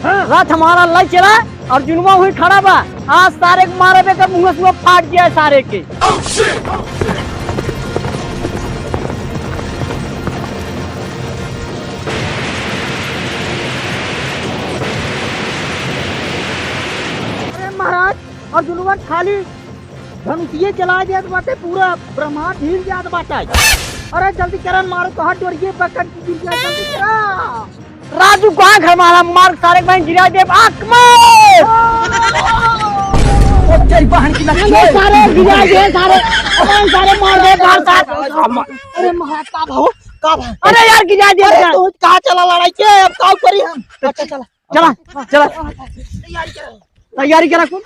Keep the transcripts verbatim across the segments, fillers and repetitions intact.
हाँ। रथ हमारा लइ चला, अर्जुनवा हुई खड़ा बा। आज सारे के मारबे, एकर मुँह से फाट जाए सारे के। अरे महाराज, अर्जुनवा खाली धनुषिये चला जात बाटे, पूरा ब्रह्मांड हिल जात बाटे। अरे जल्दी करा न, मारो तो हाथ जोड़िए, पकड़ के गिर गया, जल्दी करा। राजू कहाँ घर मारा, मार सारे के बहिन गिरा दे, आँख में। ओ तेरी बहन की अरे सारे गिरा दे, सारे, अपन सारे मार दे, मार सारे। अरे महाराज, का भाव, का भाव? अरे यार, गिरा दे अरे यार। तू कहाँ चला लड़ाई के, अब का करी हम? अच्छा चला। चला, चला। तैयारी करा। तैयारी करा कुल।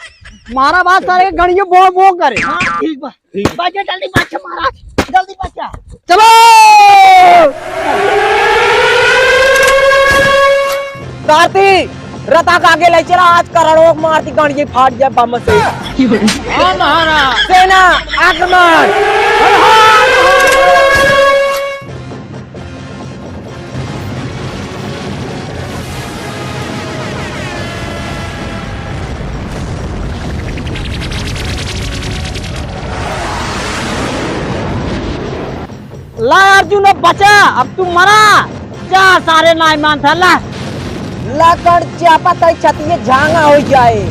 मारा बाद सारे के गणिये बो बो करे। हाँ, ठीक बा। ठीक। बच्चा जल्दी बच्चा महाराज, जल्दी बच्चा। चलो। सारथी, रथा का आगे ले चला, आज करोड़ों मार दी गणिये फाट जाए बम से। हाँ महाराज। सेना आक्रमण। ला अर्जुन, अब बचा, अब तू मरा। जा सारे, नाई मानता, ला। ला कण चापा तई छतिये झांगा होइ जाए।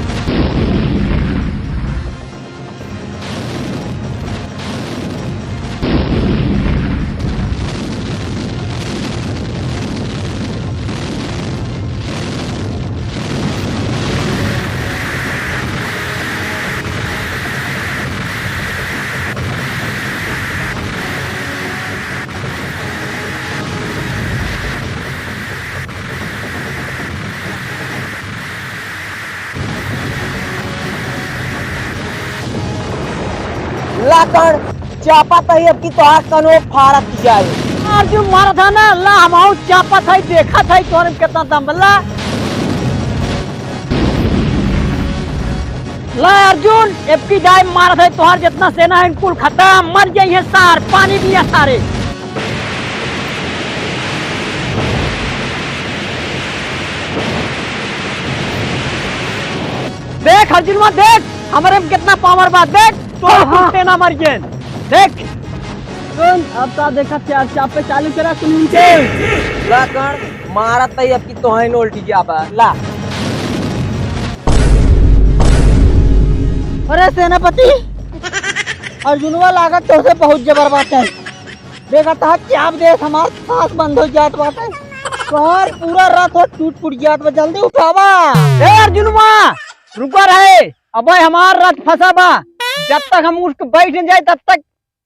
ला कण, चापा तही अब की तोहार कनो फारत जाए। अर्जुन मारत है ना, ला हमहू चापत है, देखत है तोहरे में कितना दम बा, ला। ला अर्जुन, एबकी दाई मारत है, तोहार जितना सेना है, कुल खत्म, मर जाइए सार, पानी पिया सारे। देख अर्जुनवा, देख, हमरे में कितना power बा, देख, तो हाँ, हाँ। सेना मर गए, देख। सुन, अब तो देखा, चाप, चापे चालू करा, सुन उनके। ला कण, मारत तई अब की तोहन उल्टी जाबा, ला। अरे सेनापति, अर्जुनवा लागत तोहसे बहुत जबर बाटे। देखा त चाप देत हमार सांस बंद होइ जात बाटे। तोहार पूरा रथ हो टूट फूट जात बा, जल्दी उठावा। ए अर्जुनवा, रुका रहे, अबे हमार रथ फंसा बा। जब तक हम उठ के बैठ न जाए तब तक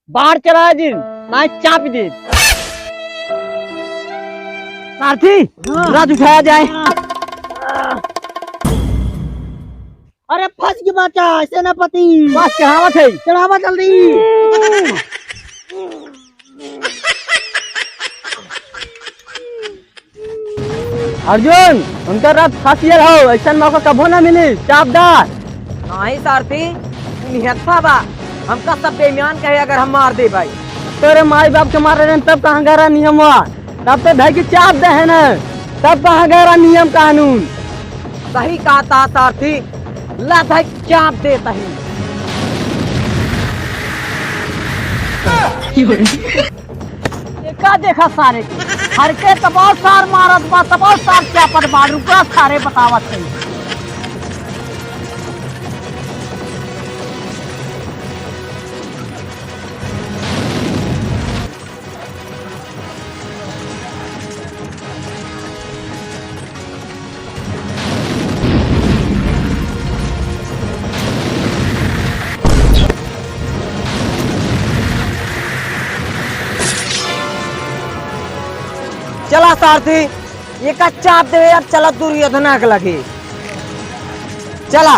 बाण चला दिन, नाहीं चाप दे। सारथी, हाँ। रथ उठाया जाए। अरे फंस गए बच्चा, सेनापति। बस चढ़ावत है। चढ़ावा जल्दी। अर्जुन, उनका रथ फंस गयल हो, ऐसन मौका कबो ना मिली, चाप दा। नाहीं सारथी, तू निहत्था बा, हमका सब बेईमान कहे अगर हम मार दे भाई। तोरे माई बाप के मारे रहन तब कहाँ गरा नियम हुआ, तब तो धई के चाप दे है ना, तब कहाँ गरा नियम कानून। सही कहता सारथी, ला धई चाप देत ही। ये का देखा सारे के? हर के तबाव सार मारत बा, तबाव सार चापत बा, रुका सारे बतावत है। चला सारथी, ये का चाप देवे, अब चला दुर्योधना के लगे। चला।